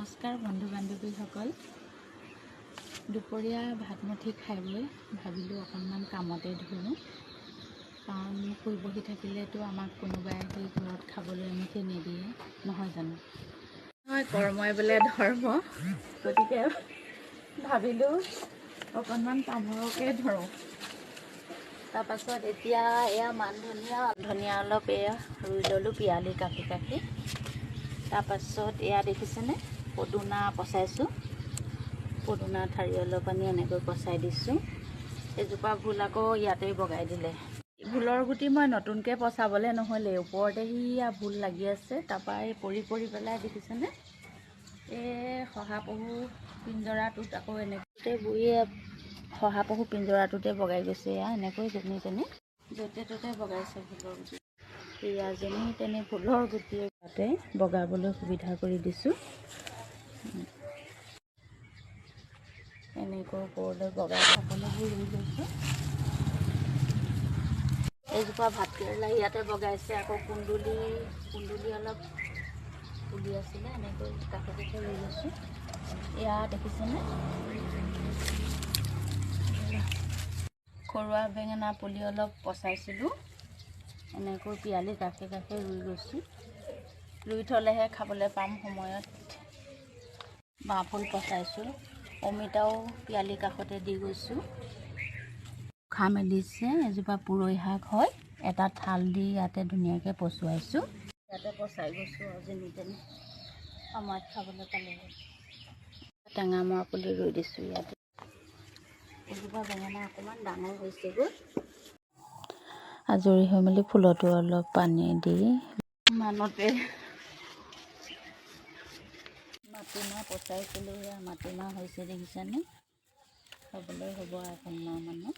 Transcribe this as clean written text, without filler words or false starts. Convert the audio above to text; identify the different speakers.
Speaker 1: নমস্কাৰ বন্ধু বান্ধৱীসকল। দুপৰীয়া ভাতমুঠি খাই বৈ ভাবিলোঁ অকণমান কামতে ধৰোঁ, কাৰণ শুই বহি থাকিলেতো আমাক কোনোবাই আহি ঘৰত খাবলৈ এমুঠি নিদিয়ে, নহয় জানো? নহয়, কৰ্মই বোলে ধৰ্ম। গতিকে ভাবিলোঁ অকণমান কামকে ধৰোঁ। তাৰপাছত এতিয়া এয়া মান ধনিয়া, ধনিয়া অলপ এয়া ৰুই ল'লোঁ পিয়ালি কাষে কাষে। তাৰপাছত এয়া দেখিছেনে, পদুনা পচাইছোঁ। পদুনা ঠাৰি অলপ আনি এনেকৈ পচাই দিছোঁ। এজোপা ভোল আকৌ ইয়াতেই বগাই দিলে। ভোলৰ গুটি মই নতুনকৈ পচাবলৈ নহ'লে, ওপৰতে সেয়া ভোল লাগি আছে। তাৰপৰা এই পৰি পৰি পেলাই দেখিছেনে, এই শহাপহু পিঞ্জৰাটোত আকৌ এনেকৈ বুঢ়ীয়ে শহাপহু পিঞ্জৰাটোতে বগাই গৈছে। এয়া এনেকৈ যেনি তেনি য'তে ত'তে বগাইছে ভোলৰ গুটি। এয়া যেনি তেনি ভোলৰ গুটি ইয়াতে বগাবলৈ সুবিধা কৰি দিছোঁ। এনেকৈ ওপৰলৈ বগাই সকলোবোৰ ৰুই লৈছোঁ। এইজোপা ভাতকেৰেলা ইয়াতে বগাইছে। আকৌ কুন্দুলি, কুন্দুলি অলপ ফুলি আছিলে, এনেকৈ কাষে কাষে ৰুই লৈছোঁ। এয়া দেখিছেনে, খৰুৱা বেঙেনা পুলি অলপ পচাইছিলোঁ, এনেকৈ পিয়ালি কাষে কাষে ৰুই গৈছোঁ। ৰুই থ'লেহে খাবলৈ পাম সময়ত। বাঁহফুল পচাইছোঁ, অমিতাও পিয়ালি কাষতে দি গৈছোঁ। খা মেলিছে এজোপা পুৰৈ শাক হয়, এটা থাল দি ইয়াতে ধুনীয়াকৈ পচুৱাইছোঁ। ইয়াতে পচাই গৈছোঁ আৰু যেনি তেনি সময়ত খাবলৈ পালে। টেঙামৰা পুলি ৰুই দিছোঁ ইয়াতে। এজোপা বেঙেনা অকণমান ডাঙৰ হৈছেগৈ। আজৰি হৈ মেলি ফুলতো অলপ পানী দি মানতে মাটিমাহ পচাইছিলোঁ। এয়া মাটিমাহ হৈছে, দেখিছেনে? খাবলৈ হ'ব এখনমাহ। মানে